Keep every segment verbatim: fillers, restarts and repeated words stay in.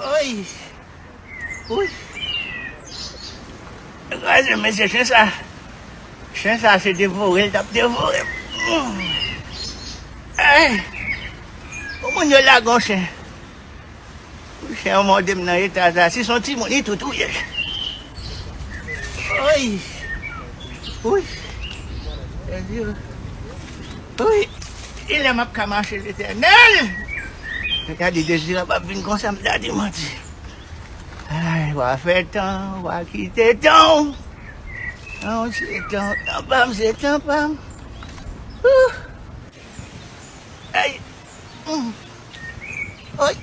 Oy! Oy! Kraze mesye chen sa. Chen sa se devore l t ap devore m. Ay! Pou moun yo lage yon chen. Chen an mòde m nan eta sa. Si se yon timoun li tou touye l. Oy! Oy! Bondye. Oy! Kilè m ap ka mache Letènèl? Gade Dezirab ap vin konsa m ta di manti. Ay, w a fè tan, w a kite tan w. Tan w se tan, tan pa m se tan pa m. Ouh. Ay. Mm. Oy.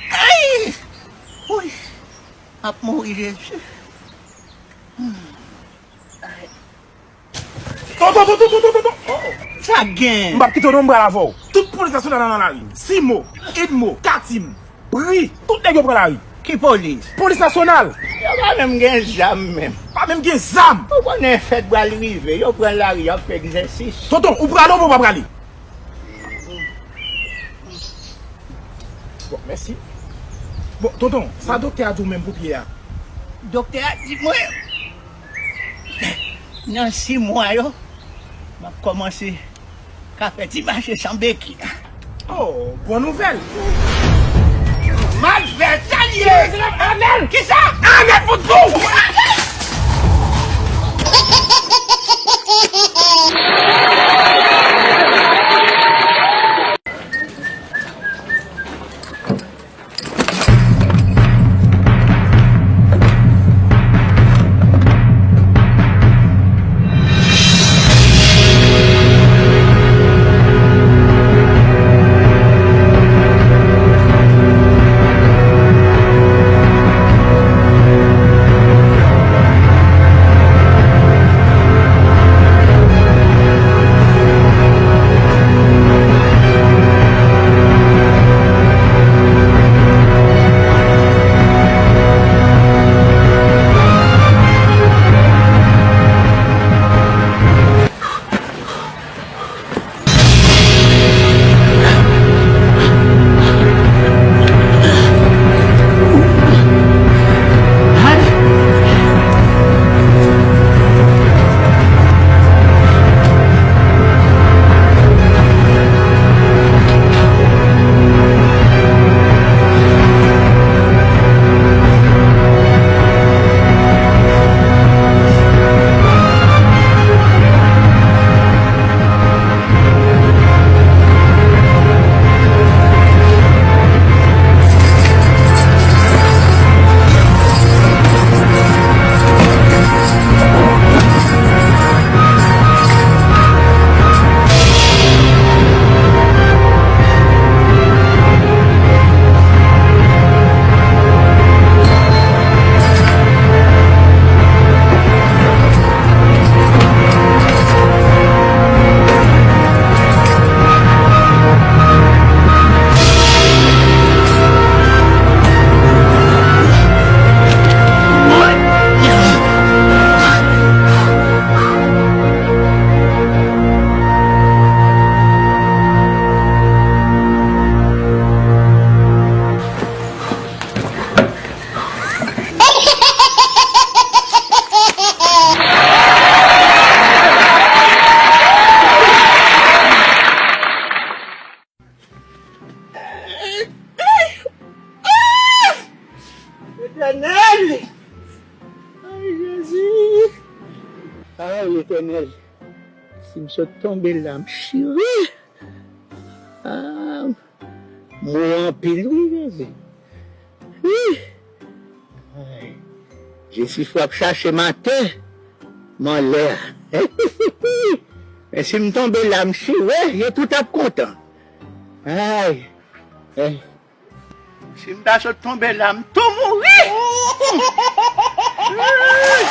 Ay. Oy. M ap mouri Jezi. Mm. Ay. Tonton, tonton, tonton, tonton. Oh, sa gen? M p ap kite w non, m pral avè w. Tout polis nasyonal la nan lari. Simo, Edmo, Katim, Bri, tout nèg yo pran lari. Ki polis? Polis nasyonal. Yo pa menm gen zam menm. Pa menm gen zam. Ou konnen fèt pral rive, yo pran lari, y ap fè egzèsis. Tonton, ou prale oubyen ou pa prale? Bon, mèsi. Bon, tonton, sa doktè a di w menm pou pye a? Doktè a di mwen, nan sis mwa yo, m ap kòmanse ka fè ti mache san beki. Oh, bon nouvèl. Malfèt, sa l ye? Anèl! Kisa? Anèl pou tou! Letènèl! Ay, Jezi! Ay, Letènèl! Si m sot tonbe la, m chire! Ah, m wè anpil, wi, Jezi. Wi. Ay. Jesifra ap chache m atè, m anlè a. Men si m tonbe la, m chire, yo tout ap kontan. Ay. Ay. Si m ta sot tonbe la, m tou mouri. Ay.